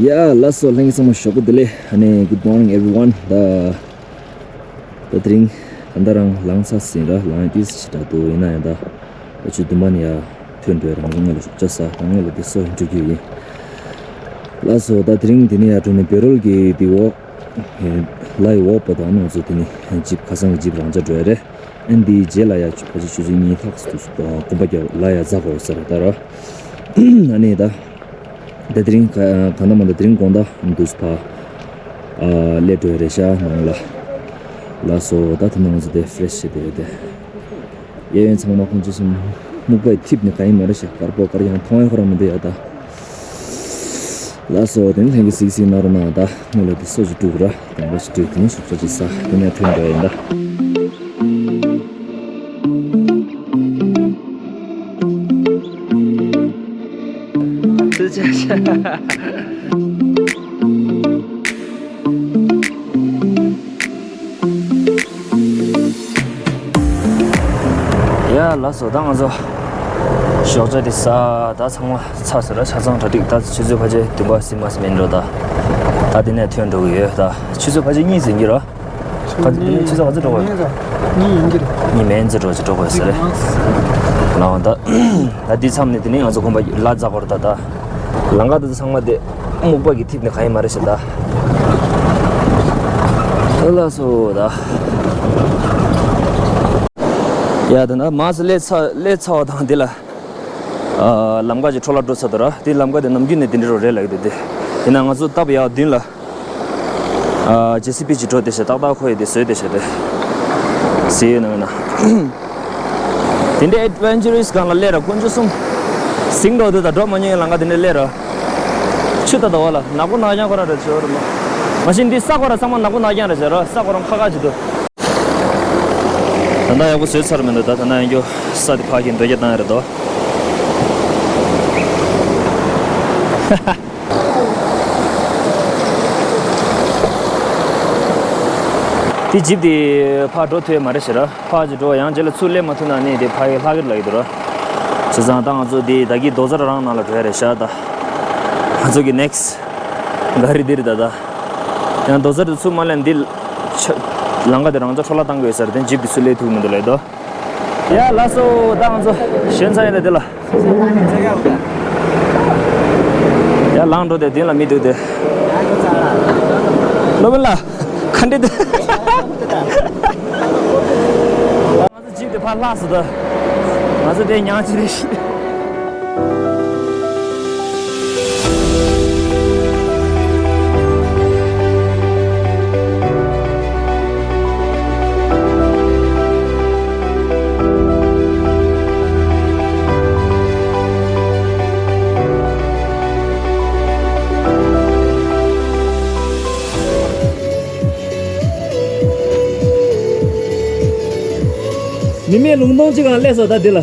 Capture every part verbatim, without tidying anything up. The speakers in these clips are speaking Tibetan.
ཡ་ལགས་སོ། ལྷན་རྒྱས་ཚང་མ་ཞོགས་པ་བདེ་ལེགས། ཨ་ནི་good morning everyone། ད་ད་དེ་རིང་ད་ལྟ་རང་ལངས་ཚར་ཟིན་ར། ལངས་ཏིས་ཞེ་དྲག་འདུག་ཡིན་ན་ཡང་ད་ད་ཆུ་དུ་མ་ནི་ཡ་ཐོན་འགྲོ་ཡ། རང་ཚོ་སྔོན་ལ་ཞོགས་ཇ་ཟ། ད་སྔོན་ལ་དེ་སོ་ཡིན་འགྲོ་རྒྱུ་ཡིན། ལགས་སོ། ད་དེ་རིང་དེ་ནི་ཡ་འགྲོ་ནི་བེ་རོལ་གྱི་དེ་འོག་ལ་ཡི་འོག་པ་དང་ང་ཚོ་དེ་ནི་ཇིབ་ཁ་སང་གི་ཇིབ་རང་ཆ་འགྲོ་ཡ་རེད། ཨན་དེའི་རྗེས་ལ་ཡ་ཕལ་ཆེར་ཆུ་ཚོད་གཉིས་ལྷག་ཙམ་དུས་སུ་གོམ་པ་རྒྱག་ལ་ཡ་འཛེག་དགོས་ས་རེད་ད་ར། ཨ་ནི་ད། ད་དེ་རིང་ག་ག་ན་མ་ད་དེ་རིང་དགོང་དག་འདུག་ཕ་ཨ་སླེབས་འགྲོ་ཡ་རེད་ཤག་ནང་ལ། ལགས་སོ། ད་དེ་ནང་ཚོ་དེ་ཧྥི་རེ་ཤི་བྱས་ཏེ་ཡོད་དེ། གཡས་གཡོན་ཚང་མ་ཁོང་ཚོ་སུམ་སྨུག་པས་འཐིབས་ནས་ག་ཡིན་མ་རེད་ཤག་དཀར་པོ་དཀར་ཡང་མཐོང་ཡ་ཁོ་རང་མི་འདུག་ཡ་ད། ལགས་སོ། དེ་ནས་ལྷན་རྒྱས་གཟིགས་གཟིགས་གནང་རོགས་གནང་། ད་སྔོན་ལ་དེ་སོ་ཞིག་བཀྲུ་དགོས་ར། དེ་འདྲ་ཞིག་བཀྲུས། དེ་ནས་ཞོགས་ཇ་ཅིག་ཟ། དེ་ནས་ཐོན་འགྲོ་ཡ་ཡིན་ད། ཡ་ལགས་སོ། ད་ང་ཚོ་ཞོགས་ཇ་དེ་ཟ། ད་ཚང་མ་ཚར་སོང་ར། ཆ་ཚང་གྲ་སྒྲིག་ད་ཆུ་ཚོད་ཕལ་ཆེར་བདུན་པ་ཟིན་མ་ཟིན་མིན་འགྲོ་ད། ད་དེ་ནས་ཐོན་འགྲོ་གི་ཡོད་ད། ཆུ་ཚོད་ཕལ་ཆེར་གཉིས་ཟིན་གྱི་ར། ག་དེ་ནས་ཆུ་ཚོད་ག་ཚོད་འགྲོ་གི་ཡོད། གཉིས་ཡིན་གྱི་རེད། གཉིས་མན་ཙམ་འགྲོ་ཅིག་འགྲོ་དགོས་ས་རེད། ལགས་ད། ད་འདི་མཚམས་ནས་དེ་ནས་ང་ཚོ་དགོན་པ་ལ་འཛེག་དགོས་རེད་ད། ད་ལམ་ཁ་དེ་ཚོ་ཚང་མ་དེ་སྨུག་པ་གིས་འཐིབས་ནས་ག་ཡིན་མ་རེད་ཤག་ད། ད་ལགས་སོ་ད། ཡ་ད་ན་མ་ཟི་ལས་ཚ་ལས་ཚ་བ་དང་འདི་ལ། ཨ་ལམ་ཁ་ཅིག་འཕྲོ་བརླག་འགྲོ་ཚར་འདུག་ར། དེ་ལམ་ཁ་དེ་ནམ་རྒྱུན་ནས་དེ་འདྲ་རོ་རེད་ལབ་ཀྱི་འདུག་དེ་ཡིན་ན་ང་ཚོ་སྟབས་ཡག་མདུན་ལ། ཨ་ཇེ་སི་པི་ཅིག་འགྲོ་བསྡད་ཤག་ཏག་ཏག་ཁོ་ཡི་དེ་བཟོས་བསྡད་ཤག་དེ་ཟེར་ཡོད་ན་མེད་ན། དེ་འདྲའི་ཨེ་ཌི་ཝེན་ཅར་རི་སི་སྒང་ལ་སླེབས་ར། དཀོན་མཆོག་གསུམ། ཟིང་འགྲོ་འདུག་ད་འགྲོ་མ་མྱོང་ཡ། ལམ་ཁ་དེ་འདྲ་སླེབས་ར། ཆུ་ད་ད་བ་ལ་ནག་པོ་ནག་རྐྱང་ཁོ་རང་རེད་བྱོས་ར་མ། མ་གཞི་འདི་ས་ཁོ་རང་ཚང་མ་ནག་པོ་ནག་རྐྱང་རེད་བྱོས་ར། ས་ཁོ་རང་ཁ་ཁ་ཅིག་འདུག་ད་ལྟ་ཡག་པོ་བཟོས་ཚར་མི་འདུག་ད་ད་ན་ཡང་རྒྱུ་ས་དེ་ཕ་གི་འགྲོ་རྒྱུ་བཏང་ཡ་རེད་དོ། དེ་ཇིབ་དེ་ཕར་འགྲོ་ཐུབ་ཡ་མ་རེད་ཤག་ར། ཕར་ཅིག་འགྲོ། ཡང་རྗེས་ལ་ཚུར་སླེབས་མ་ཐུབ་ན་ནི་དེ་ཕ་གི་ལྷག་གི་རེད་ལབ་ཀྱི་འདུག་ར། བྱས་ཙང་ད་ང་ཚོ་དེ་ད་གི་རྡོ་གཟར་རང་ནང་ལ་འགྲོ་ཡ་རེད་ཤག་ད་ང་ཚོ་གི་ནེག་སི་ག་རི་འདི་རེད་ད། ད་ཡང་རྡོ་གཟར་དེ་ཚུར་མ་སླེབས་ན་འདི་ཆ་ལམ་ཁ་དེ་རང་ཚོ་འཕྲོ་བརླག་བཏང་གི་ཡོད་ས་རེད། དེ་ཇིབ་དེ་ཚུར་སླེབས་ཐུབ་མི་འདུག་ལབ་ཀྱི་འདུག་ཡ་ལགས་སོ། ད་ང་ཚོ་ཞོན་ཚར་ཡིན་ད་འདི་ལ། ཡ་ལངས་འགྲོ་དེ་མདུན་ལ་མི་འདུག་དེ། སློབ་དཔོན་ལགས་ག་འདྲ་འདུག་ང་ཚོ་ཇིབ་དེ་ཕར་ལྷག་སོང་ད། ང་ཚོ་དེ་ཉག་གཅིག་རེད་ཤི། མི་མེད་ལུང་སྟོང་ཅིག་གང་སླེབས་སོང་ད་འདི་ལ།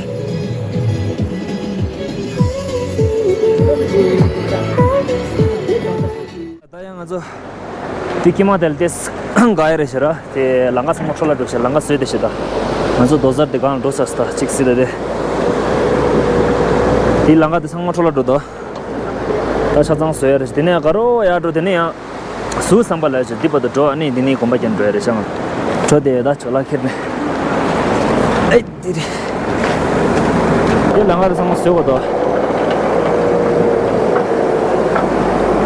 ད་ཡང་ང་ཚོ་དེ་ཀི་མ་དེ་ལ་ཏེས་ག་ཡ་རེད་ཤག་ར། དེ་ལམ་ཁ་ཚང་མ་འཕྲོ་བརླག་འགྲོ་ཤག་ལམ་ཁ་བཟོས་བསྡད་ཤག་ད་ང་ཚོ་རྡོ་གཟར་དེ་གང་ལ་འགྲོ་ས་སི་ད་གཅིག་སི་ད་དེ། དེ་ལམ་ཁ་དེ་ཚང་མ་འཕྲོ་བརླག་འགྲོ་འདུག་ད་ཆ་ཚང་བཟོས་ཡ་རེད་ཤག་དེ་ནས་ག་རོ་ཡར་འགྲོ། དེ་ནས་ཡང་ཟུར་ཟམ་པ་ལ་ཞིག་འདི་བར་དུ་འགྲོ། ཨ་ནི་འདི་ནས་གོམ་པ་རྒྱབ་འགྲོ་ཡ་རེད་ཤག་འགྲོ་དེ་ད་ཇོ་ལགས་ཁྱེར་ནས། ཨེ། དེ་རེད། དེ་ལམ་ཁ་དེ་ཚང་མ་བཟོས་དགོས་འདུག་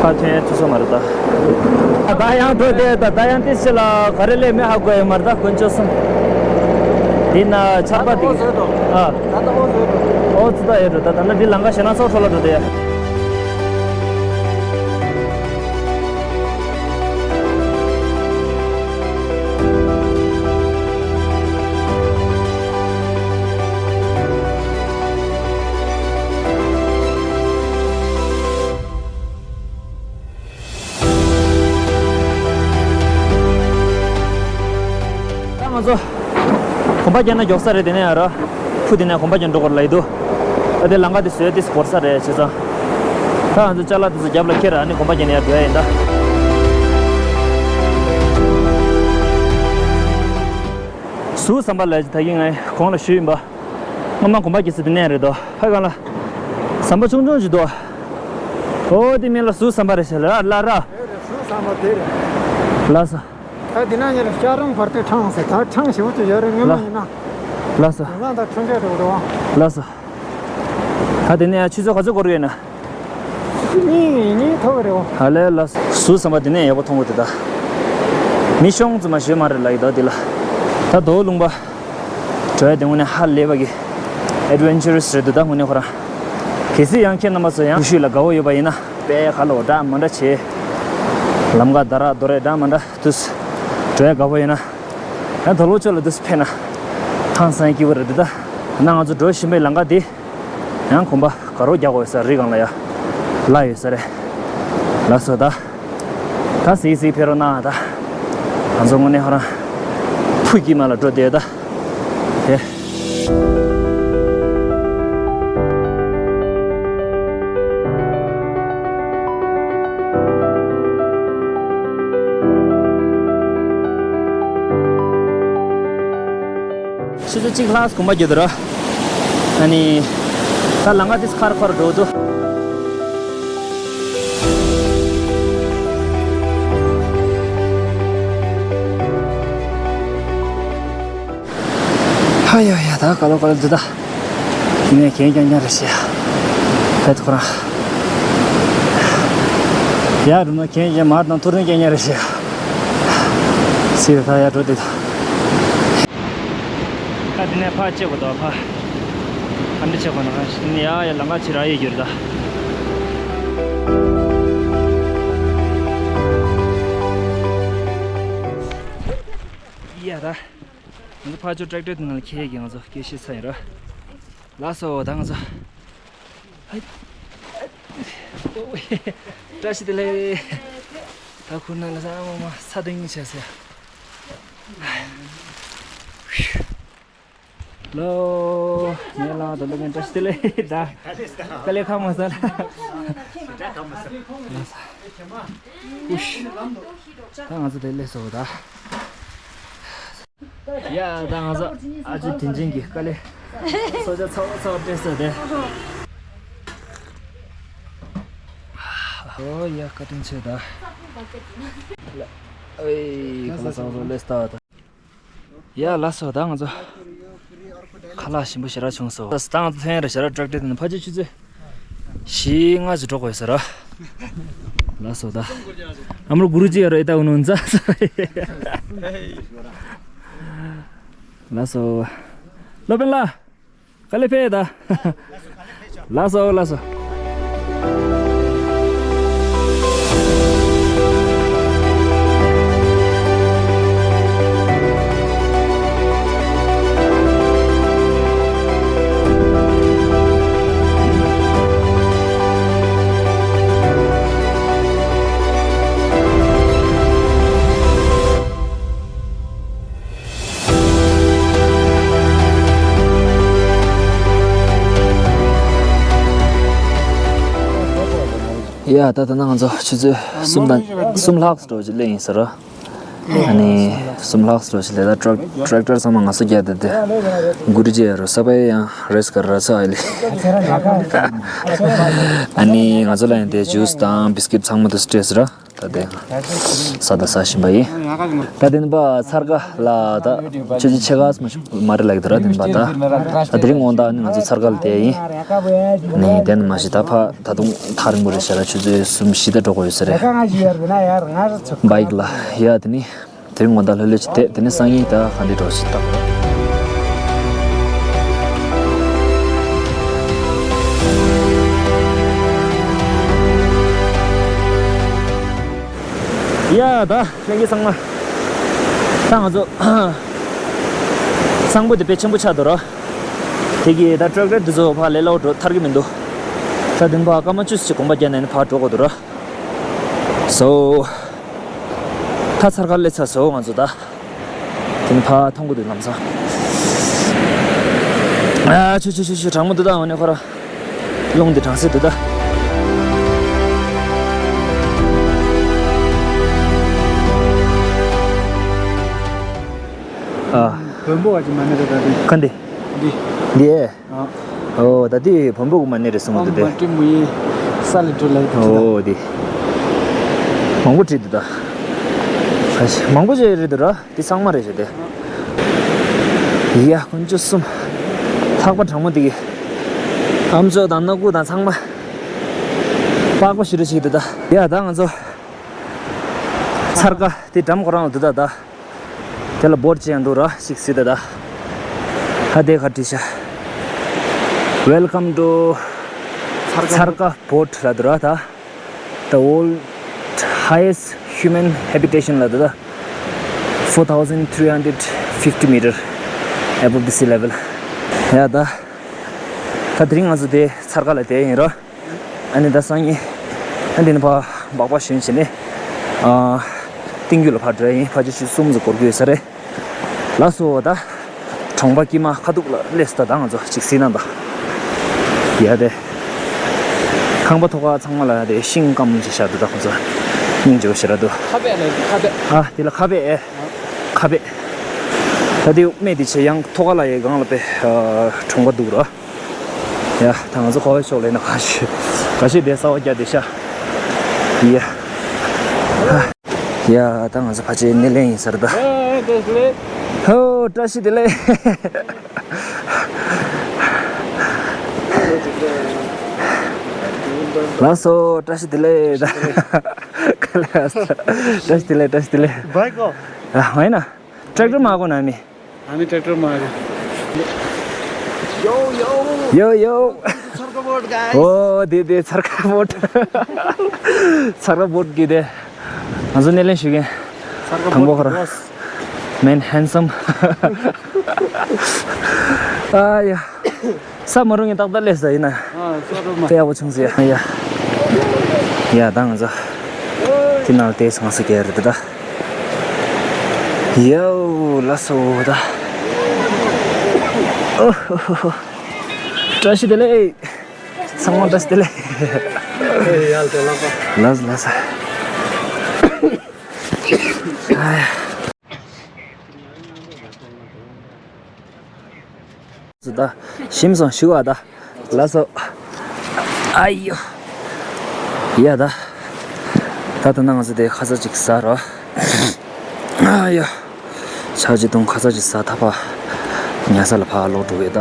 ཕར་ཐོན་ཐུབ་ས་མ་རེད་ད། ད་ཡང་འགྲོ་དེ་ད་ད་ཡང་ཏི་སི་ལ་ག་རེ་སླེབས་མེད་ཧ་གོ་ཡ་མ་རེད་ད། དཀོན་མཆོག་གསུམ། དེ་ན་ཆར་པ་དེ། ཨ། ཨོ་ཙི་ད་ཡོད་འགྲོ་ད། ད་ན་དེ་ལམ་ཁ་ཞེ་ན་ཚོགས་འཕྲོ་བརླག་འགྲོ་དེ། ད་ང་ཚོ་གོམ་པ་རྒྱག་ན་མགྱོགས་ས་རེད། དེ་ནས་ཡ་ར་ཕུ་དེ་ནས་གོམ་པ་རྒྱག་འགྲོ་དགོས་ལབ་ཡི་འདུག་ད་དེ་ལམ་ཁ་དེ་བཟོས་དེ་འགོར་ས་རེད། བྱས་ཙང་ད་ང་ཚོ་ཅ་ལག་དེ་ཚོ་རྒྱབ་ལ་འཁྱེར། ཨ་ནི་གོམ་པ་རྒྱག་ནས་ཡར་འགྲོ་ཡ་ཡིན་ད། ཟུར་ཟམ་པ་ལ་ད་གིན་ངས་གོང་ལ་ཞུས་ཡིན་པ། སྔོན་མ་གོམ་པ་རྒྱག་ས་དེ་ནས་རེད་དོ། ཕ་གང་ལ་ཟམ་པ་ཆུང་ཆུང་ཞིག་འདུག་ཨོ་དེ་མིན་ལ་ཟུག་བསམ་པ་རེད་ཤག་ལ་ལ་ར། རེད་རེད། ཟུག་བསམ་པ་དེ་རེད། ལགས་སོ། ད་འདི་ན་ཉེ་ལ་སྐྱ་རོང་བར་དུ་འཕྲང་ཟེར། ད་འཕྲང་ཞེ་པོ་ཅིག་ཡོད་རེད། སྔོན་མ་ལ། ཡིན་ན། ལགས་སོ། ང་ད་ཁྲོན་ཆེ་འགྲོ་འགྲོ། ལགས་སོ། ད་དེ་ནས་ཆུ་ཚོད་ག་ཚོད་འགོར་གི་ཡོད་ན། གཉིས་གཉིས་ཐོག་རེད་བ། ཧ་ལས་ལ་ཟུག་བསམ་པ་དེ་ནས་ཡག་པོ་མཐོང་གི་འདུག་ད། མི་ཤོང་ཙམ་མ་ཞོད་མ་རེད་ལ་ཡི་ད་འདི་ལ། ད་དོ་ལུང་པ་འགྲོ་ཡ་དེ་དངོས་གནས་ཧ་ལས་པ་གི་ཨེ་ཌི་ཝེན་ཅར་རེད་འདུག་ད་དངོས་གནས་ཁོ་རང་། གལ་སྲིད་ཡང་ཁྱེད་རྣམ་པ་ཚོ་ཡང་ཤུལ་ལ་དགའ་བོ་ཡོད་པ་ཡིན་ན་དཔེ་ཁ་ལོ་འདྲ་མ་འདྲ་བྱེད། ལམ་ཁ་ད་ར་རྡོ་རེད་འདྲ་མ་འདྲ་དུས་འགྲོ་ཡ་དགའ་བོ་ཡིན་ན། ཡང་དོ་ལོ་ཅོ་ལ་དུས་ཕེབས་ན་ཧང་སང་སྐྱིད་པོ་རེད་འདུག་ད། ན་ང་ཚོ་འགྲོ་བཞིན་པའི་ལམ་ཁ་འདི། ཡང་གོམ་པ་དགའ་རོགས་རྒྱག་དགོས་ས་རི་སྒང་ལ་ཡ་ལ་ཡོད་ས་རེད། ལགས་སོ་ད། ད་སིག་སིག་ཕེབས་རོགས་གནང་ད། ང་ཚོ་དངོས་གནས་ཧ་རང་ཕུགས་ཀྱི་མ་ལ་འགྲོ་བསྡད་ད། དེ། ཆུ་ཚོད་གཅིག་ལྷག་གོམ་པ་རྒྱག་འདུག་ར། ཨ་ནི། ད་ལམ་ཁ་དེ་ཁར་ཁར་འགྲོ་འདུག་ཧ་ཡ་ཡ་ད་ག་ལོ་ག་ལོ་འདུག་ད། དེ་ནས་གན་རྐྱང་རྐྱང་རེད་ཤག་ད་ཐོ་ར། ཡ་རུ་མ་གན་རྐྱང་མར་དང་ཐོ་རེ་རྐྱང་རྐྱང་རེད་ཤག་སི་ར་ད་ཡ་འགྲོ་འདུག་ད། ད་དེ་ནས་ཕར་བཅད་དགོས་འདུག་ཕ། ཨ་འདྲ་བྱེད་དགོས་ན་ཡ་ཡ་ལམ་ཁ་ཕྱི་ར་ཡི་གྱུར་ད། ཡ་ད། ང་ཚོ་ཕར་ཕྱོགས་ཊེག་ཊར་དེ་ནང་ལ་འཁྱེར་གྱི་ང་ཚོ་སྐད་བཤད་ཚར་ཡིན་ར། ལགས་སོ་ད་ང་ཚོ། ཧའི། ཨོ་ཝེ། བཀྲ་ཤིས་བདེ་ལེགས། ད་ཁུར་ནང་ལ་ས་མ་མ་ས་སྟེང་ཆ་ཟེར། ལོ། ངའི་ལག་ཏུ་ལོ་ངན་བཀྲ་ཤིས་བདེ་ལེགས་ད། དཀའ་ལས་ཁག་མ་ཟ་ལ། ད་ང་ཚོ་དེ་ལས་སོ་ད། ཡ་ད་ང་ཚོ་ཨ་ཅེ་དྲིན་ཅན་གྱི་དཀའ་ལས། སོ་ཇ་ཚ་བ་ཚ་བ་སྤྲད་ས་དེ། ཨོ་ཡ་བཀའ་དྲིན་ཆེ་ད། ཨེ་ཁ་ལག་ཚ་བ་ཚ་བ་ལས་ད་ད། ཡ་ལགས་སོ་ད་ང་ཚོ་ཁ་ལག་ཞིམ་པོ་ཞེ་དྲག་བྱུང་སོང་། ད་ང་ཚོ་ཐོན་རེ་ཞེ་དྲག་ཊེག་ཊར་དེ་ནས་ཕ་ཆེ་ཆུ་ཚོད་བཞི་ལྔ་ཞིག་འགྲོ་དགོས་ས་ར། ལགས་སོ་ད། ཨ་མ་གུ་རུ་ཇི་ཡ་རོ་ཨེ་ད་འུ་ནུ་ཛ་ས། ལགས་སོ། སློབ་དཔོན་ལགས། དཀའ་ལས་ཕེ་ད། ལགས་སོ་ལགས་སོ། ཡ་ད་ད་ན་ང་ཚོ་ཆུ་ཚོད་གསུམ་དང་གསུམ་ལྷག་འགྲོ་ཅིག་སླེབས་ཡིན་ཟེར་རོ། ཨ་ནི་གསུམ་ལྷག་འགྲོ་ཅིག་སླེབས་ད་ཊེག་ཊར་ཚང་མ་ང་ཚོ་རྒྱག་བསྡད་དེ། གུ་རུ་ཇི་ཡ་རོ་ས་པའི་ཡང་རེས་ཀ་ར་ཚ་ཨ་ལི། ཨ་ནི་ང་ཚོ་ལ་ཡང་དེ་ཇུས་དང་བིས་ཀིཊ་ཚང་མ་དུ་སྤྲད་ཟེར་རོ། ད་དེ་ས་ད་ས་བཞིན་པ་ཡིན། ད་དེ་ནི་པ་ཚར་ཀ་ལ་ད་ཆུ་ཚོད་ཕྱེད་ཀ་མ་མ་རེད་ལགས་དེ་ར་དེ་ནི་པ་ད། ད་དེ་རིང་དགོང་དག་ནི་ང་ཚོ་ཚར་ཀ་ལ་དེ་ཡིན། ནི་དེ་ནི་མ་གཞི་ད་ཕ་ད་དུང་ཐག་རིང་པོ་རེད་ཤག་ལ་ཆུ་ཚོད་གསུམ་བཞི་ད་འགྲོ་དགོས་ཡོད་ས་རེད། བྷའིཀ་ལ་ཡ་དེ་ནི། དེ་རིང་དགོང་དག་ལྷོད་ལྷོད་ཅིག་བསྡད་དེ་ནས་སང་ཉིན་ད་ག་འདྲ་འགྲོ་ཞིག་ལྟ། ཡ་ད་ལྷན་རྒྱས་ཚང་མ། ད་ང་ཚོ་གཙང་པོ་དེ་དཔེ་ཆེན་པོ་ཆགས་འདུག་ར། དེ་གི་ད་ཊེག་ཊར་འདི་ཚོ་ཕར་ལས་སླ་བོ་འགྲོ་ཐར་གི་མི་འདུག་ད་དེ་ནས་ཕར་སྐར་མ་བཅུ་ཙམ་ཅིག་གོམ་པ་རྒྱག་ནས་ནི་ཕར་འགྲོ་དགོས་འདུག་ར། སོ། ད་ཚར་ཁ་སླེབས་ཚར་སོང་ང་ཚོ་ད། དེ་ནི་ཕར་མཐོང་གི་འདུག་ལམ་སང་། ཨ་ཆུ་ཆུ་ཆུ་ཆུ་གྲང་མོ་འདུག་ད་འོ་ནས་ཁོ་ར། རླུང་འདི་གྲང་སེ་འདུག་ད། ཨ། བོན་པོ་བ་ཅིག་མ་ནི་རེད་ད་འདི། ག་འདི། འདི། འདི་ཨེ། ཨ། ཨོ་ད་འདི་བོན་པོ་གི་མ་ནི་རེད་གསུང་གི་འདུག་དེ། ཨ་མ་ཏི་མུ་ཡེ། ས་ ལས་འགྲོ་ལ་འོ་དེ། མང་པོ་བྲིས་འདུག་ད། ཨ་ཤ་མང་པོ་ཞིག་རེད་འདུག་ར། དེ་ཚང་མ་རེད་ཤག་དེ། ཡ་དཀོན་མཆོག་གསུམ། ལྷགས་པ་གྲང་མོ་དེ་གི། ཨམ་ཅོག་དང་སྣ་ཁུག་དང་ཚང་མ། པགས་པ་ཞུ་རེ་ཞིག་འདུག་ད། ཡ་ད་ང་ཚོ། ཚར་ཀ་དེ་འགྲམ་ཁོ་རང་ལ་འདུག་ད་ད། དེ་ལ་བོརྡ་ཅན་འདུག་ར་ཞིག་སྲིད་ད་ད། ཧ་དེ་ཁ་བྲིས་ཤག Welcome to ཚར་ཀ་བོརྡ་ལ་འདུག་ར་ད། The world highest human habitation ལ་འདུག་ད། Four thousand three hundred fifty meter above the sea level. ཡ་ད། ད་དེ་རིང་ང་ཚོ་དེ་ཚར་ཀ་ལ་བསྡད་ཡིན་ར། ཨ་ནི་ད་སང་ཉིན། ཨ་འདི་ནི་ཕ་སྦག་སྦག་ཞོན་བྱས་ནས། ཨ། སྟེང་རྒྱུད་ལ་ཕར་འགྲོ་ཡ་ཡིན། ཕ་ཆེ་ཆུ་གསུམ་ཙམ་འགོར་གྱི་ཡོད་ས་རེད། ལགས་སོ་ད། གྲོང་པ་དཀྱིལ་མ་ཁ་ཐུག་ལ་སླེབས་སོང་ད། ད་ང་ཚོ་ཅིག་སྲིད་ན་ད། ཡ་དེ། ཁང་པ་ཐོག་ཁ་ཚང་མ་ལ་ཡ་དེ་ཤིང་སྐམ་ཅིག་བཞག་འདུག་ད་ཁོ་ཚོ། སྙིང་རྗེ་པོ་ཞེ་དྲག་འདུག་ཁ་བེད་ནས་ཁ་བེད། ཨ་དེ་ལ་ཁ་བེད་ཨེ། ཁ་བེད། ད་དེ་སྨད་དེ་ཆེ་ཡང་ཐོག་ཁ་ལ་ཡའི་སྒང་ལ་པའི་གྲོང་པ་འདུག་ར། ཡ་ད་ང་ཚོ་ཁོ་བའི་ཕྱོགས་ལ་ཡིན་ན་ག་ཤེད་ག་ཤེད་དེ་གསར་པ་རྒྱག་བསྡད་ཤག་ཡ། ཡ་ད་ང་ཚོ་ཕལ་ཆེར་སྣེ་ལེན་ཡིན་ས་རེད་ད། ཧོ་བཀྲ་ཤིས་བདེ་ལེགས། ལགས་སོ་བཀྲ་ཤིས་བདེ་ལེགས་ད། བཀྲ་ཤིས་བདེ་ལེགས། བཀྲ་ཤིས་བདེ་ལེགས། བའི་གོ། ཡ་ཧོ་ཡིན་ན། ཊེག་ཊར་མ་གོ་ན་མི། ཨ་ནི་ཊེག་ཊར་མ་རེད། ཡོ་ཡོ། ཡོ་ཡོ། ཚར་ཀ་བོརྡ་གྷའིས། ཨོ་དེ་དེ་ཚར་ཀ་བོརྡ། ཚར་ཀ་བོརྡ་གི་དེ། ང་ཚོ་སྣེ་ལེན་ཞུ་མཁན། ཚར་ཀ་དང་པོ་ཁོ་རང་། བོརྡ་གི་བྷོ་སི། མེན་ཧན་སམ། ཨ་ཡ། ས་མ་རུང་ངས་ཏག་ཏག་སླེབས་ས་ཡིན་ན། ཨ་ས་རུང་མ། དཔེ་ཡག་པོ་བྱུང་ཟེར་ཡ། ཡ་ད་ང་ཚོ། དེ་ནང་དེ་སང་ས་ཀེ་རེད་ད། ཡའོ་ལགས་སོ་ད། ཨོ་ཧོ་ཧོ་ཧོ། བཀྲ་ཤིས་བདེ་ལེགས། ཚང་མ་བཀྲ་ཤིས་བདེ་ལེགས། ཨེ་ཡར་དེ་ལགས་པ། ལགས་ལགས། ཨ་ཡ། ད་ཞིམ་སོང་ཞུ་བ་ད། ལགས་སོ། ཨ་ཡོ། ཡ་ད། ད་ད་ནང་ང་ཚོ་དེ་ཁ་ས་ཅིག་ཟ་རོ། ཨ་ཡོ། ཆ་ཅི་དུང་ཁ་ས་ཅིག་ཟ་ཐ་ཕ། ཉལ་ས་ལ་ཕ་ལོག་འགྲོ་གི་ད་ད།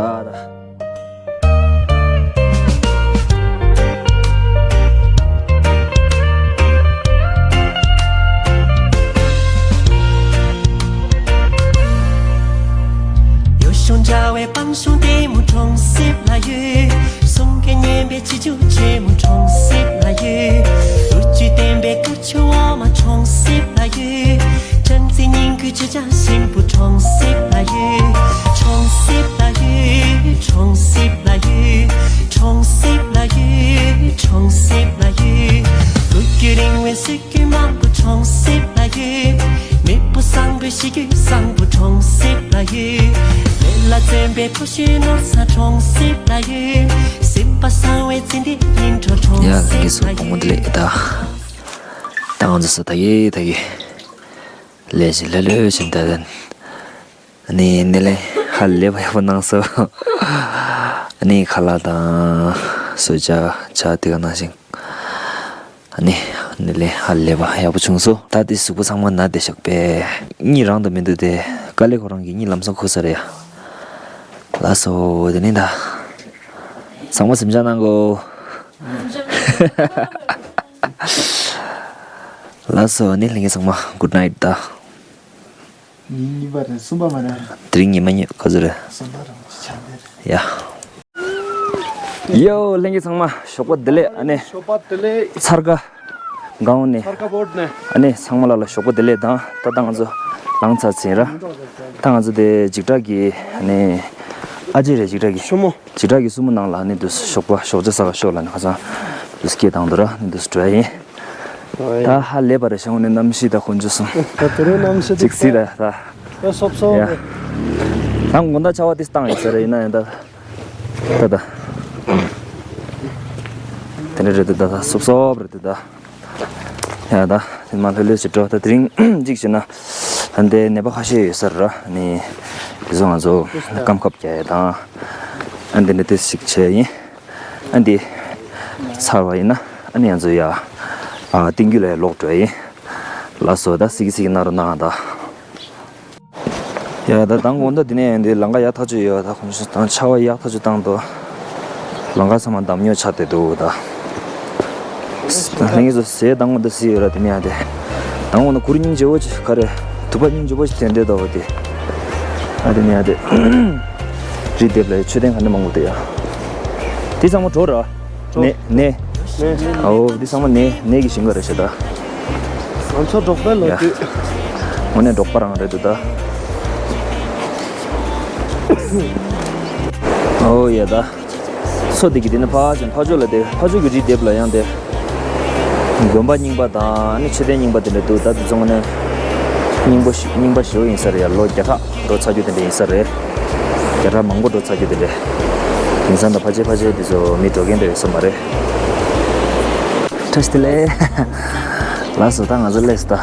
ཡོ་ཤོང་འཇའ་བའི་པང་ཤོང་ལྟད་མོ་གྲོང་གསེབ་ལ་ཡོད། གསུང་སྐད་སྙན་པའི་ཆེ་ཆུང་ཆེ་མོ་གྲོང་གསེབ་ལ་ཡོད། ལོ་རྒྱུས་ལྡན་པའི་དཀར་ཆུ་འོ་མ་གྲོང་གསེབ་ལ་ཡོད། སྦྲང་རྩི་སྙིང་ཁུའི་ཆུ་བྱ་ཞིམ་པོ་གྲོང་གསེབ་ལ་ཡོད། གྲོང་གསེབ་ལ་ཡོད། གྲོང་གསེབ་ལ་ཡོད། གྲོང་གསེབ་ལ་ཡོད། གྲོང་གསེབ་ལ་ཡོད། ལོ་རྒྱུས་རིང་བའི་སྲོལ་རྒྱུན་མང་པོ་གྲོང་གསེབ་ལ་ཡོད། མེས་པོ་བཟང་པོའི་གཤིས་རྒྱུད་བཟང་པོ་གྲོང་གསེབ་ལ་ཡོད། མེ་ལ་བཙོན་པའི་ཕོ་གཞོན་ནོར་ས་གྲོང་གསེབ་ལ་ཡོད། སེམས་པ་བཟང་བའི་ཚེ་འདི་ཡིན་འགྲོ་གྲོང་ཡ་ལྷན་རྒྱས་གསུམ་གོང་མ་འདི་ལས་ད། ད་ང་ཚོ་ས་ད་ཡེ་ད་ཡེ། ལས་བཞིན་ལས་ལོས་བཞིན་ད་དན། ཨ་ནི་སྣེ་ལེན་ཧ་ལས་པ་ཡག་པོ་གནང་སོང་། ཨ་ནི་ཁ་ལག་དང་གསོལ་ཇ་ཇ་དེ་ག་ནང་བཞིན། ཨ་ནི་སྣེ་ལེན་ཧ་ལས་པ་ཡག་པོ་བྱུང་སོང་། ད་དེ་གཟུགས་པོ་ཚང་མ་ན་བསྡད་ཤག་པས། གཉིད་རང་དུ་མི་འདུག་སྟེ། དཀའ་ལས་ཁོ་རང་གི་གཉིད་ལམ་སང་ཁུག་ས་རེད་ཡ། ལགས་སོ་དེ་ནི་ད། ཚང་མ་གཟིམ་འཇག་གནང་གོ། ལགས་སོ་ནི་ལྷན་རྒྱས་ཚང་མ་good night ད། ཉིན་གཉིས་པ་རེད། གསུམ་པ་མ་རེད། དེ་རིང་ཉི་མ་གཉིས་ག་ཚོད་རེད། གསུམ་པ་རེད། ཆ་འདི་རེད། ཡ། ཡོ་ལྷན་རྒྱས་ཚང་མ་ཞོགས་པ་བདེ་ལེགས། ཨ་ནི་ཞོགས་པ་བདེ་ལེགས། ཚར་ཀ་སྒང་ནས། ཚར་ཀ་བོརྡ་ནས། ཨ་ནི་ཚང་མ་ལ་ལ་ཞོགས་པ་བདེ་ལེགས་དང་། ད་ལྟ་ང་ཚོ་ལངས་ཚར་ཟིན་ར། ད་ང་ཚོ་དེ་འཇིགས་སྐྲག་གི་ཨ་ནི་ཨ་ཅེ་རེད། འཇིགས་སྐྲག་གི་ཆུ་མོ། འཇིགས་སྐྲག་གི་སྲུ་མོ་ནང་ལ་ནི་དུས་ཞོགས་པ་ཞོགས་ཇ་ཟ་ག་ཤོག་ལ་ནི་ཁ་སང་དུས་སྐད་བཏང་འདུག་ར། ནི་དུས་འགྲོ་ཡ་ཡིན། ད་ཧ་ལས་པ་རེད་ཤག་ནི་གནམ་གཤིས་དང་དཀོན་མཆོག་གསུམ། ད་དེ་རིང་གནམ་གཤིས་ཅིག་སྲིད་ད་ད། ད་སོབ་སོབ་ཡ། རེད། ད་དགོང་དག་ཆར་པ་ཏིས་བཏང་ཡོད་ས་རེད། ཡིན་ན་ཡང་ད། ད་ད། དེ་འདྲ་རེད་འདུག་ད་ད་སོབ་སོབ་རེད་འདུག་ད། ཡ་ད་དེ་མ་ལྷོད་ལྷོད་བྱེད་འགྲོ། ད་དེ་རིང་གཅིག་བྱས་ན་ཨ་འདི་ནད་པ་ཁ་ཤས་ཡོད་ས་རེད་ར། ནི་དེ་ཚོ་ང་ཚོ་སྐམ་ཁབ་རྒྱག་ཡ་དང་ཨ་འདི་འདྲ་དེ་ཞིག་བྱས་ཡིན། ཨ་འདི་ཚར་བ་ཡིན་ན་ ཨ་ནི་ང་ཚོ་ཡ། ཨ། སྟེང་རྒྱུད་ལ་ཡ་ལོག་འགྲོ་ཡིན། ལགས་སོ། ད་སིག་སིག་གནང་རོགས་གནང་ད། ཡ། ད་དང་གོང་ད་འདི་ནས་འདི་ལམ་ཁ་ཡག་ཐག་ཆོད་ཡོད། ད་ཁོང་ཚོ་དང་ཆར་པ་ཡག་ཐག་ཆོད་བཏང་འདུག་ལམ་ཁ་ཚང་མ་འདམ་ཉོ་ཆགས་བསྡད་འདུག་ད་ལྷན་རྒྱས་ཚོ་ཟས་དང་པོ་ད་ཟིག་ཡོད་ར། དེ་ནས་ཡ་དེ་དང་གོང་ད་གུར་སྙིང་རྗེ་བོ་ཅིག་ག་རེ། དུ་པ་སྙིང་རྗེ་བོ་ཅིག་དེ་འདྲས་འདུག་པ་དེ། ཨ། དེ་ནས་ཡ་དེ་རི་ལྡེབས་ལ་མཆོད་རྟེན་ག་ནས་མང་པོ་འདུག་ཡ། དེ་ཚང་མ་གྲོ་ར། ནས་ནས། ཨོ། འདི་ཚང་མ་ནས་ནས་ཀྱི་ཞིང་ཁ་རེད་ཤག་ད། ང་ཚོ་འབྲོག་པའི་ལོ་ཡ། རྒྱུས། དངོས་གནས་འབྲོག་པ་རང་རེད་འདུག་ད། ཨོ་ཡ། ད་མཚོ་འདི་གི་དེ་ནས་ཕར་ཕྱིན་ཕར་ཕྱོགས་ལ་དེ་ཕར་ཕྱོགས་ཀྱི་རི་ལྡེབས་ལ་ཡང་དེ་དགོན་པ་རྙིང་པ་དང་ནི་མཆོད་རྟེན་རྙིང་པ་དེ་འདྲ་འདུག་ད་དེ་ཚོ་དངོས་གནས་རྙིང་པོ་ཞིག་རྙིང་པ་ཞེ་པོ་ཡིན་ས་རེད་ཡ། ལོ་བརྒྱ་ཕྲག་འགྲོ་ཚར་རྒྱུ་དེ་འདྲ་ཡིན་ས་རེད། བརྒྱ་ཕྲག་མང་པོ་འགྲོ་ཚར་རྒྱུ་དེ་འདྲ་ཡིན་ཙང་། ད་ཕལ་ཆེར་ཕལ་ཆེར་དེ་ཚོ་མི་འགྲོ་མཁན་དེ་ཡོད་ས་མ་རེད། བཀྲ་ཤིས་བདེ་ལེགས། ལགས་སོ། ད་ང་ཚོ་སླེབས་སོང་ད།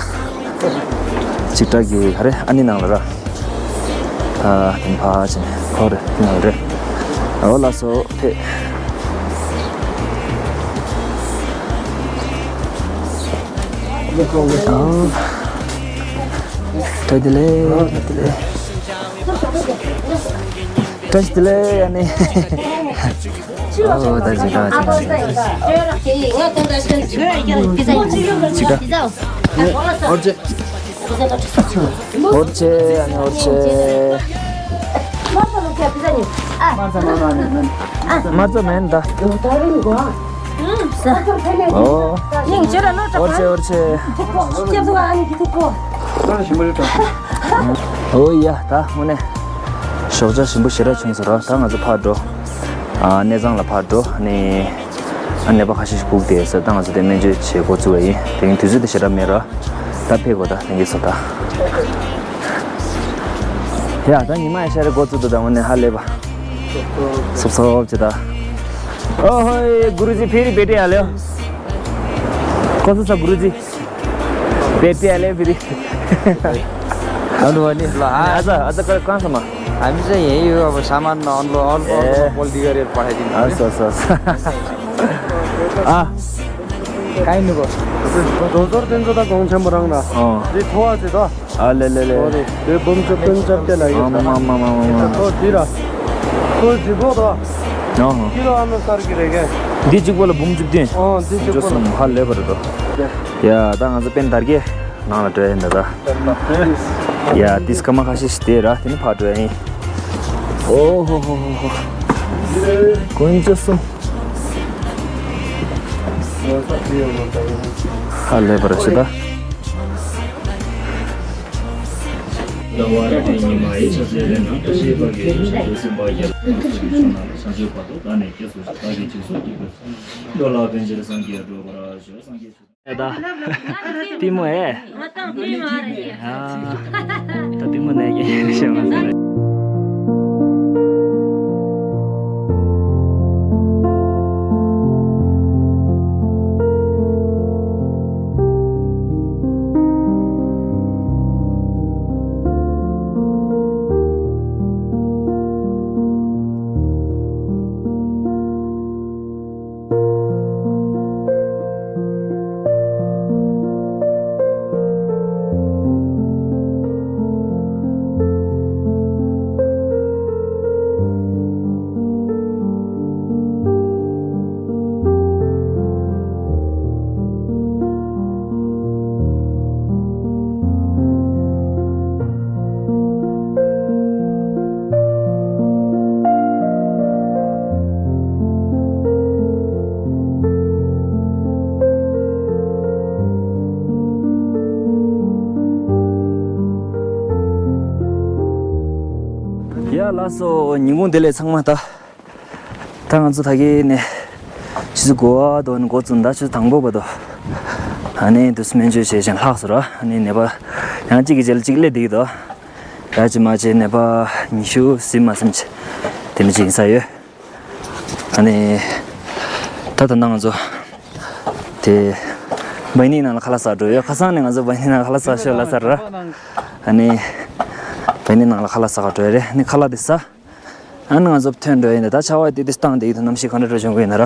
ཅིག་ཏྲ་གི་ག་རེ། ཨ་ནི་ནང་ལ་ར། ད་དེ་ཕར་ཕྱིན་ཁོ་རེ་ནང་རེ། ཨོ་ལགས་སོ། ཕེབས། ཨོ། བཀྲ་བདེ་ལེགས། བཀྲ་བདེ་ལེགས། བཀྲ་ཤིས་བདེ་ལེགས། ཨ་ནི། ཨོ། ད་ཅི་ག་ཅི་ག་ཅི་ག་ཅི་ག་ཨོ་ཅེ། ཨོ་ཅེ། ཨ་ནི་ཨོ་ཅེ། མ་ཚ་མེད་ད། ཨོ། ཨོ་ཅེ། ཨོ་ཅེ། ཨོ་ཡ། ད་དངོས་གནས་ཞོགས་ཇ་ཞིམ་པོ་ཞེ་དྲག་བྱུང་སོང་ར། ད་ང་ཚོ་ཕར་འགྲོ། ཨ། གནས་ཚང་ལ་ཕར་འགྲོ། ཨ་ནི། ཨ། ནད་པ་ཁ་ཤས་ཤིག་སྒུག་བསྡད་ཡོད་ས། ད་ང་ཚོ་དེ་སྨན་བཅོས་བྱེད་འགོ་བཙུགས་པ་ཡིན། དེ་རིང་དུས་ཚོད་དེ་ཞེ་དྲག་མེད་ར། ད་ཕེབས་དགོས། ད་ལྷན་རྒྱས་ཚོ་ད། ཡ། ད་ཉི་མ་ཡ་ཤར་རེ་འགོ་བཙུགས་འདུག་ད་དངོས་གནས་ཧ་ལས་པ། སོབ་སོབ་བྱེད་ད། ཨོ་ཧོ། གུ་རུ་ཇི་ཕེ་རི་བེ་ཏེ་ཡ་ལེ། ཁོ་སོ་ས་གུ་རུ་ཇི། བེ་ཏེ་ཡ་ལེ་ཕེ་རི། ཨ་ནུ་ཨ་ནི་ལ་ཨ། ཨ་ཙ་ཨ་ཙ་ཀ་ཀང་ས་མ། ཨ་མི་ས་ཡེ་ཡོ་ཨ་བ་ས་མ་ན་ཨོན་ལོ་ཨོན་ལོ་ཨོན་ལོ་ཨེ། པོལ་དི་ག་རེ་པ་ཧེ་ཏི་ཨ་ནི། ས་ས་ས། ཨ། ཀའི་ནུ་གོ། རྡོ་ཟོར་དེ་ཚོ་ད་གོང་ཆེན་པོ་རང་ན། ཨོ། དེ་ཐོ་བ་ཚེ་ད། ཨ་ལེ་ལེ་ལེ། ཨོ་རེད། དེ་འབུམ་བཅུ་སྟོང་བརྒྱད་ལ་ཡོད། ཨ་མ་མ་མ་མ་མ། ཐོ་དེ་ར། ཐོ་ལྗིད་པོ་ད། ཨོ་ཧོ། ཀི་ལོ་ཨ་མ་སར་གི་རེད་ག། འདི་གཅིག་པོ་ལ་འབུམ་བཅུ་བདུན། ཨོ་འདི་གཅིག་པོ་ལ། བཅུ་གསུམ། ཧ་ལས་པ་རེད་དོ། ཡ། ད་ང་ཚོ་དཔེ་འདར་གྱི་ནང་ལ་འགྲོ་ཡ་ཡིན་ད་ད། ཡ། ཏིས་ཀ་མ་ཁ་ཤས་ཤིག་དེ་ར། དེ་ནི་ཕར་འགྲོ་ཡ་ཡིན། ཨོ་ཧོ་ཧོ་ཧོ་ཧོ། དགུ་བཅུ་གསུམ། ཧ་ལས་པ་རེད་ཤི་ད། ད་ལྟད་མོ་ཨེ། ཨ། ད་ལྟད་མོ་ནས་ཀྱི་ཤེས་མ་སོང་། ཡ་ལགས་སོ། ཉིན་གུང་བདེ་ལེགས་ཚང་མ། ད་ད་ང་ཚོ་ད་གིན་ནས་ཆུ་ཚོད་དགུ་པ་དོ་ནས་འགོ་བཙུགས་ད་ཆུ་ཚོད་དང་པོ་བར་དུ། ཨ་ནི་དུས་སུ་སྨན་བཅོས་བྱས་ཤིང་ལྷག་སོང་ར། ཨ་ནི་ནད་པ་ཡང་གཅིག་གི་རྗེས་ལ་གཅིག་སླེབས་བསྡད་ཀྱི་འདུག་ཡ་ཅི་མ་ཅི་ནད་པ་ཉི་ཤུ་ཟིན་མ་ཟིན་ཅི་དེ་འདྲ་ཅིག་ཡིན་ས་ཡོད། ཨ་ནི་ད་ད་ལྟ་ང་ཚོ་དེ་བའི་ནི་ནང་ལ་ཁ་ལག་ཟ་འགྲོ་ཡོད། ཁ་སང་ནས་ང་ཚོ་བའི་ནི་ནང་ལ་ཁ་ལག་ཟ་ཤོག་ལབ་ཚར་ར། ཨ་ནི་བའི་ནི་ནང་ལ་ཁ་ལག་ཟ་ག་འགྲོ་ཡ་རེད། ཨ་ནི་ཁ་ལག་དེ་ཟ། ཨ་ནི་ང་ཚོ་ཐོན་འགྲོ་ཡིན་ད། ད་ཆར་པ་ཏིག་ཏིག་བཏང་བསྡད་ཡོད་དུས་གནམ་གཤིས་ག་འདྲ་འདྲ་བྱུང་གི་ཡིན་ན་ར།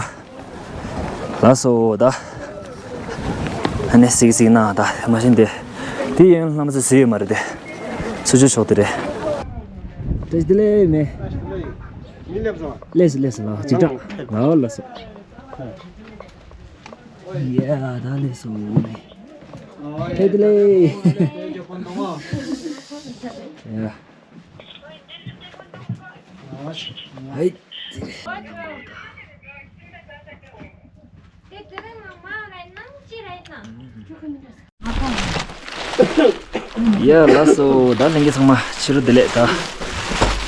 ལགས་སོ་ད། ཨ་ནི་གཟིགས་གཟིགས་ན་ད་མ་ཤེས་འདི། དེ་ཡན་ལྷམ་ཟེར་ཟེར་ཡོད་མ་རེད་དེ། ཚུར་ཕྱོགས་ཕྱོགས་དེ་རེད། བཀྲ་ཤིས་བདེ་ལེགས་མེ། ལེས་ལེས་ལ་ཅིག་ཀྲང་། ལ་ལ་སོ། ཡ་ད་ལེས་སོ་མེ། བཀྲ་ཤིས་བདེ་ལེགས། ཡ། ཧེ། ཡ་ལགས་སོ། ད་ལྷན་རྒྱས་ཚང་མ་ཕྱི་རུ་བདེ་ལེགས། ད་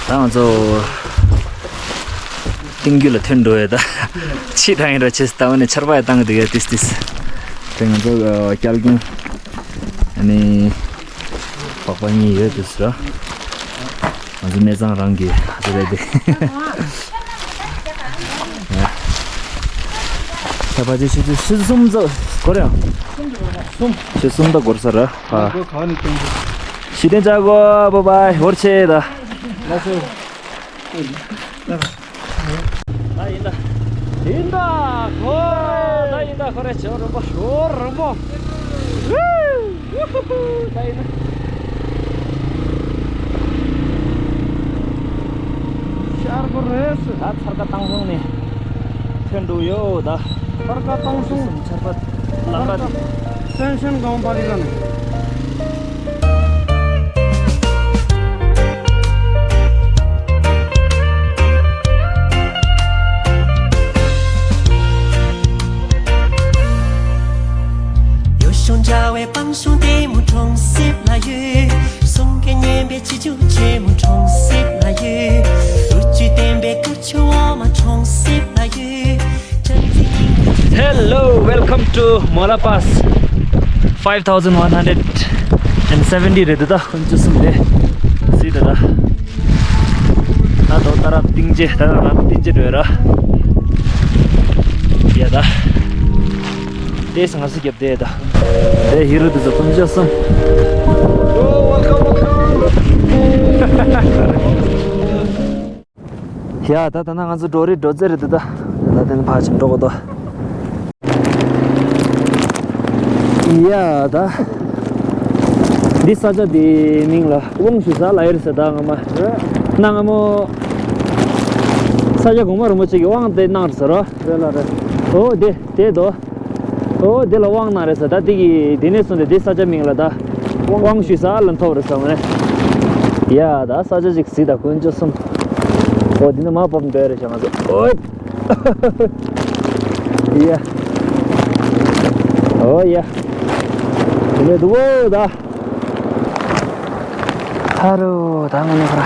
ད་ང་ཚོ་སྟེང་རྒྱུད་ལ་ཐོན་འགྲོ་ཡ། ད་ཕྱི་དྲང་ཡིན་ར་ཆེ་ད་བ་ནས་ཆར་པ་ཡ་བཏང་གི་འདུག་ཡ། ཏིས་ཏིས་དེ་ང་ཚོ་སྐྱལ་གིན་ཨ་ནི། པགས་པ་གཉིས་ཡོད་དུས་ར། ང་ཚོ་གནས་ཚང་རང་གི་ཨ་ཚོ་རེད་དེ། ད་ཕ་ཆེ་ཆུ་ཚོད་ཆུ་ཚོད་གསུམ་ཙམ་འགོར་ཡང་། གསུམ། ཆུ་གསུམ་ད་འགོར་ས་ར། ཨ། གོ་ག་ནས་སྟོན་གི། ཞི་བདེ་ཅག་གོ་བ་བའི་ཧོར་ཆེ་ད། ལགས་སོ། ད་ཡིན་ད། ཡིན་ད། ཁོ། ད་ཡིན་ད། ཁོ་རེ་ཞོ་རིང་པོ། ཞོ་རིང་པོ། ད་ཡིན་ད། ཤར་པོ་རེད་ཟེར། ད་ཚར་ཀ་བཏང་སོང་ནས་ཐོན་འགྲོ་ཡོད་ད། ཚར་ཀ་བཏང་སོང་། ཆར་པ་ལམ་པ། ཏེན་ཤན་གང་པ་རི་ལ་ནས། Hello, welcome to Mola Pass, five thousand one hundred and seventy རེད་ད། ཀུན་སྤྱོད་གསུམ་རེད། སྲིད་ད་ད། ད་དོ་ད་རབ་སྟིང་རྗེ། ད་རབ་སྟིང་རྗེ་འགྲོ་ཡ་ར། ཡ་ད། དེས་ང་སུ་རྒྱབ་དེ་ད། དེ་ཧི་རུ་དེ་ཚོ་ཀུན་སྤྱོད་གསུམ། ཡ་ད་ད་ན་ང་ཚོ་འགྲོ་རེད། འགྲོ་རྩེ་རེད་ད། ད་ད་དེ་ནས་ཕར་ཕྱིན་འགྲོ་གོ་ད། ཡ་ད། འདི་ས་ཆ་འདི་མིང་ལ་དབང་ཞུ་ས་ལ་ཡེར་ས་ད་ང་མ། ན་ང་མོ། ས་ཆ་གོང་མ་རིན་པོ་ཆེ་གི་དབང་དེ་གནང་རེད་ཟེར་རོ། རེད་ལ་རེད། ཨོ་དེ་དེ་དོ། ཨོ་དེ་ལ་དབང་གནང་རེད་ཟེར། ད་དེ་གི་དེ་ནས་བཟུང་སྟེ་དེ་ས་ཆ་མིང་ལ་ད། དབང་ཞུ་ས་ལ་ཐོབ་རེད་ཟེར་མ་ནས། ཡ་ད་ས་ཆ་ཅིག་གཟིགས་ད་ཀུན་སྤྱོད་གསུམ། ཨོ་དེ་ནས་མ་བབས་འགྲོ་ཡ་རེད་ཤག་ང་ཚོ། ཨོ། ཡ། ཨོ་ཡ། དེ་ནས་འདུག་ཨོ་ད། ཧ་རོ་ད་ང་ནས་ཁ་ར།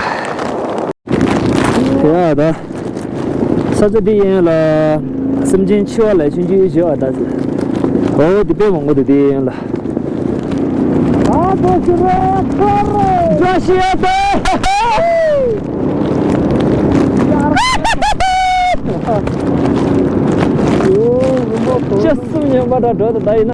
ཡ་ད། ས་ཆ་འདི་ཡན་ལ་སེམས་ཅན་འཆི་བ་ལ་ཆུང་ཆུང་བྱེད་པ་ད། ཨོ་འདི་དཔེ་མང་པོ་འདུག་འདི་ཡན་ལ། ཨ་ཙི་ཤི་རེད་ཁ་རེད། བཀྲ་ཤིས་ཡ་ཏེ། ཅི་གསུམ་ཡོད་པ་འདྲ་འགྲོ་ད་ད་ཡིན་ན།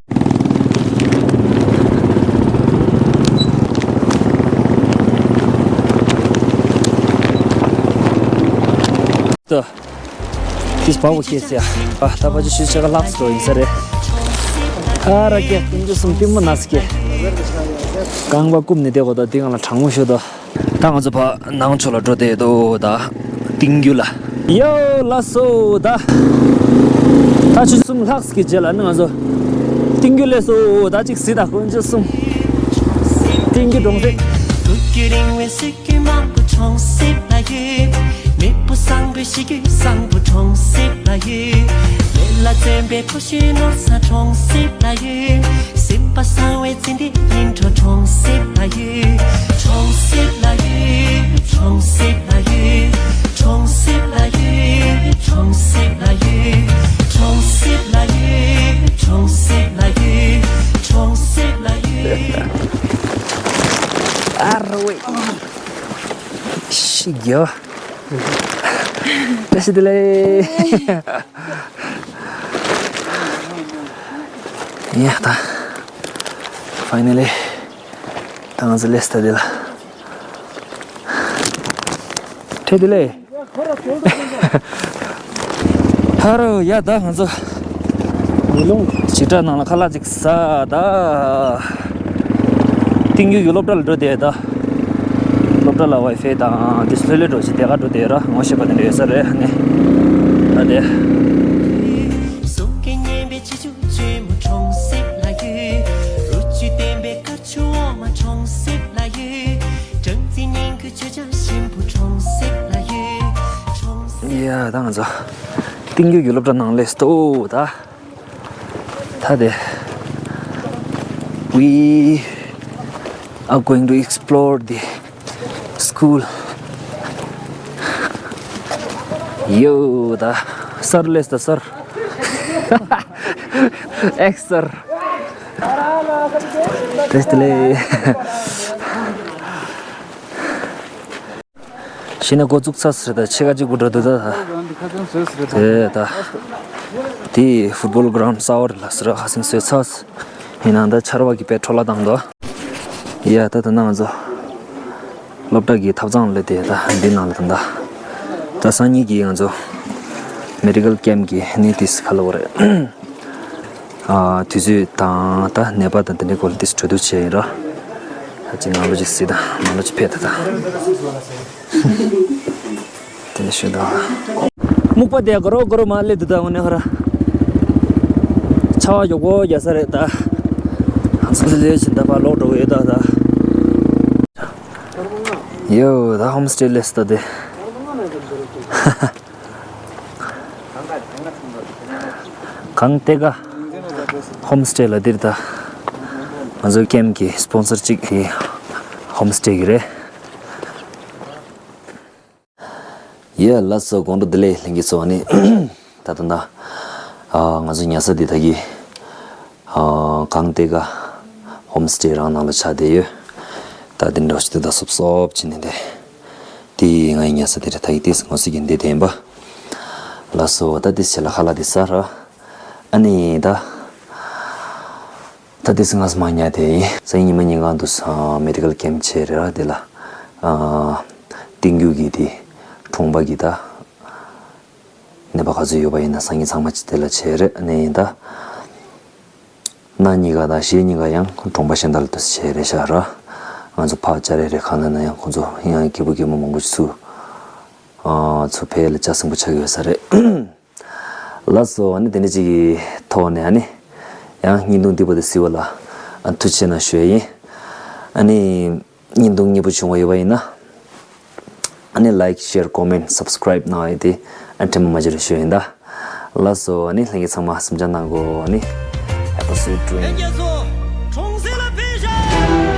ད། ཏིས་བ་བོ་ཁྱེད་ཟེར་ཡ། ཨ་ད་བ་ཅི་ཤུལ་ཆ་ག་ལྷག་སོ་ཡིན་ས་རེད། ཨ་ར་ཀེ་ཀུན་སྤྱོད་གསུམ་གཏི་མུག་ན་ས་ཀེ། རྐང་པ་བཀུམ་ནས་བསྡད་གོ་ད་འདི་ང་ལ་གྲང་མོ་ཤོད་དོ། ད་ང་ཚོ་ཕ་ནང་ཕྱོགས་ལ་འགྲོ་བསྡད་དོ་ད། སྟེང་རྒྱུད་ལ། ཡོ་ལ་སོ་ད། ད་ཆུ་གསུམ་ལྷག་སྐྱེ་རྗེས་ལ་ནི་ང་ཚོ། སྟེང་རྒྱུད་ལས་སོ་ད་ཅིག་གཟིགས་ད་ཀུན་སྤྱོད་གསུམ། སྟེང་རྒྱུད་གྲོང་གསེབ། གྲོང་གསེབ་ལ་ཡོད། མེས་པོ་བཟང་པོའི་གཤིས་རྒྱུད་བཟང་པོ་གྲོང་གསེབ་ལ་ཡོད། མེ་ལ་བཙོན་པའི་ཕོ་གཞོན་ནོར་ས་གྲོང་གསེབ་ལ་ཡོད། སེམས་པ་བཟང་བའི་བརྩེ་ལྡན་ཡིད་འཕྲོག་གྲོང་གསེབ་ལ་ཡོད། གྲོང་གསེབ་ལ་ཡོད། གྲོང་གསེབ་ལ་ཡོད། གྲོང་གསེབ་ལ་ཡོད། གྲོང་གསེབ་ལ་ཡོད། གྲོང་གསེབ་ལ་ཡོད། གྲོང་གསེབ་ལ་ཡོད། གྲོང་གསེབ་ལ་ཡོད། ཨ་རོ་ཝེ། ཤི་གྱོ། བཀྲ་ཤིས་བདེ་ལེགས། ཡ་ད། ཕའི་ནལ་ལི། ད་ང་ཚོ་ལེས་ད་དེ་ལ། བཀྲ་ཤིས་བདེ་ལེགས། ཧ་རོ་ཡ་ད་ང་ཚོ། མེ་ལོང་། ཅི་དྲ་ནང་ལ་ཁ་ལག་ཅིག་ཟ་ད། ཏིང་ཡུ་ཡུ་སློབ་གྲྭ་ལ་འགྲོ་བསྡད་ད། སློབ་གྲྭ་ལ་ཝའི་ཕའི་དང་ཌིས་པ་ལེ་ལས་འགྲོ་ཞིག་དེ་ག་འགྲོ་བསྡད་ར་ངོ་ཤེས་པ་དེ་འདྲ་ཡོད་ས་རེད་ནི། ད་དེ། ཡ་ད་ང་ཚོ་ཏིང་ཡུ་ཡུ་སློབ་གྲྭ་ནང་སླེབས་སོང་ད། ད་དེ། We are going to explore the school. ཡོ་ད། སར་སླེབས་ད་སར། ཨེགས་སར། བཀྲ་ཤིས་བདེ་ལེགས། ཤེས་ན་འགོ་བཙུགས་ཚར་ཟེར་ད་ཕྱེད་ཀ་གཅིག་པུ་འགྲོ་འདུག་ད། དེ་ད། དེ་ཧྥུཊ་བོལ་གྷ་རའུན་ཌི་གསར་པ་རེད་ལ་ཟེར་ཁ་སང་བཟོས་ཚར། ཡིན་ནའང་ད་ཆར་པ་གིས་དཔེ་འཕྲོ་བརླག་བཏང་འདུག་ཡ་ད་ད་ནང་ང་ཚོ་སློབ་གྲྭ་གི་ཐབ་ཚང་ལ་དེ་ད་འདི་ནང་ལ་ད་ད། ད་སང་ཉིན་གྱི་ང་ཚོ་མེ་ཌི་ཀལ་ཀེམ་གི་ནི་དེ་ག་ལབ་དགོས་རེད། ཨ། དུས་ཚོད་དང་ད་ནད་པ་དང་དེ་འདྲའི་སྐོར་ལ་ཏིས་གྲོས་བསྡུར་བྱས་ཡིན་ར། ད་ཅིག་ནང་ལོགས་ཅིག་གཟིགས་དང་ནང་ལོགས་ཅིག་ཕེབས་དང་། དེ་ནས་ཞུ་དང་། སྨུག་པ་དེ་གོ་རོ་གོ་རོ་མ་སླེབས་འདུག་ད་དངོས་གནས་ཧ་ར། ཆར་པ་མགྱོགས་པོ་རྒྱག་ས་རེད་ད། ང་ཚོ་ལས་བྱེད་ད་ཕར་ལོག་འགྲོ་གི་ཡོད་ད་ད། ཡོ་ད་ཧོམ་སི་ཊེ་སླེབས་ད་དེ། གངས་ཏེ་ཀ་ཧོམ་སི་ཊེ་ལ་འདིར་ད། ང་ཚོ་ཀེམ་གི་སི་པོན་སར་གཅིག་གི་ཧོམ་སི་ཊེ་གི་རེད། ཡ་ལགས་སོ། དགོང་དྲོ་བདེ་ལེགས་ལྷན་རྒྱས་ཚོ། ཨ་ནི་ད་ལྟ་ན་ཨ་ང་ཚོ་ཉལ་ས་འདི་ད་གི་ཨ་གངས་ཏེ་ཀ་ཧོམ་སི་ཊེ་རང་ནང་ལ་ཆགས་བསྡད་ཡོད། ད་འདི་འདྲ་ཞིག་ཏུ་ད་སོབ་སོབ་བྱས་ནས་དེ། དེ་ང་ཡི་ཉལ་ས་དེ་རེད། ད་ཡི་དེ་ངོ་སི་གི་འདི་དེ་ཡིན་པ། ལགས་སོ། ད་དེ་ཆེ་ལ་ཁ་ལག་དེ་ཟ་ར། ཨ་ནི་ད། ད་དེ་སྔ་མ་ཉལ་དེ་ཡིན། སང་ཉིན་ཉི་མ་ཉིན་གང་དུ་མེ་ཌི་ཀལ་ཀེམ་བྱས་རེད་ར། དེ་ལ་ཨ་ཏིང་ཡུ་གི་དེ་གྲོང་པ་གི་ད་ནད་པ་ག་ཚོད་ཡོད་པ་ཡིན་ན་སང་ཉིན་ཚང་མ་དེ་ལ་བྱས་རེད། ཨ་ནི་ཡིན་ད། གནངས་ཉིན་ག་དང་གཞེས་ཉིན་ག་ཡང་གྲོང་པ་གཞན་དག་ལ་དུ་བྱས་རེད་ཤག་ར། ང་ཚོ་ཕར་ཅ་རེ་རེ་གང་ལ་ན་ཡང་ཁོང་ཚོ་ཡང་སྐྱིད་པོ་སྐྱིད་མོ་མང་པོ་ཞིག་ཚུ་ཨ་ཚུ་ཕེ་ལ་ཅ་སིང་པོ་ཆགས་ཡོད་ས་རེད། ལགས་སོ། ཨ་ནི་དེ་འདྲ་ཅིག་གི་ཐོག་ནས་ཨ་ནི་ཡང་བརྙན་ཐུང་འདི་བར་དུ་གཟིགས་པ་ལ་ཨ་ཐུགས་རྗེ་ཆེ་གནང་ཞུ་ཡ་ཡིན། ཨ་ནི་བརྙན་ཐུང་མཉེས་པོ་བྱུང་བ་ཡོད་པ་ཡིན་ན་ཨ་ནི་ལའིཀ་ཤེར་ཀོ་མེན་སབ་སི་ཀ་རའིབ་གནང་ཡ་དེ་ཨ་ནི་དྲན་པ་མ་བརྗེད་རོགས་ཞུ་ཡིན་ད། ལགས་སོ། ཨ་ནི་ལྷན་རྒྱས་ཚང་མ་གཟིམ་འཇག་གནང་གོ་ཨ་ནི་Have a sweet dream. ལྷན་རྒྱས་ཚོ། གྲོང་གསེབ་ལ་ཕེབས་ཤོག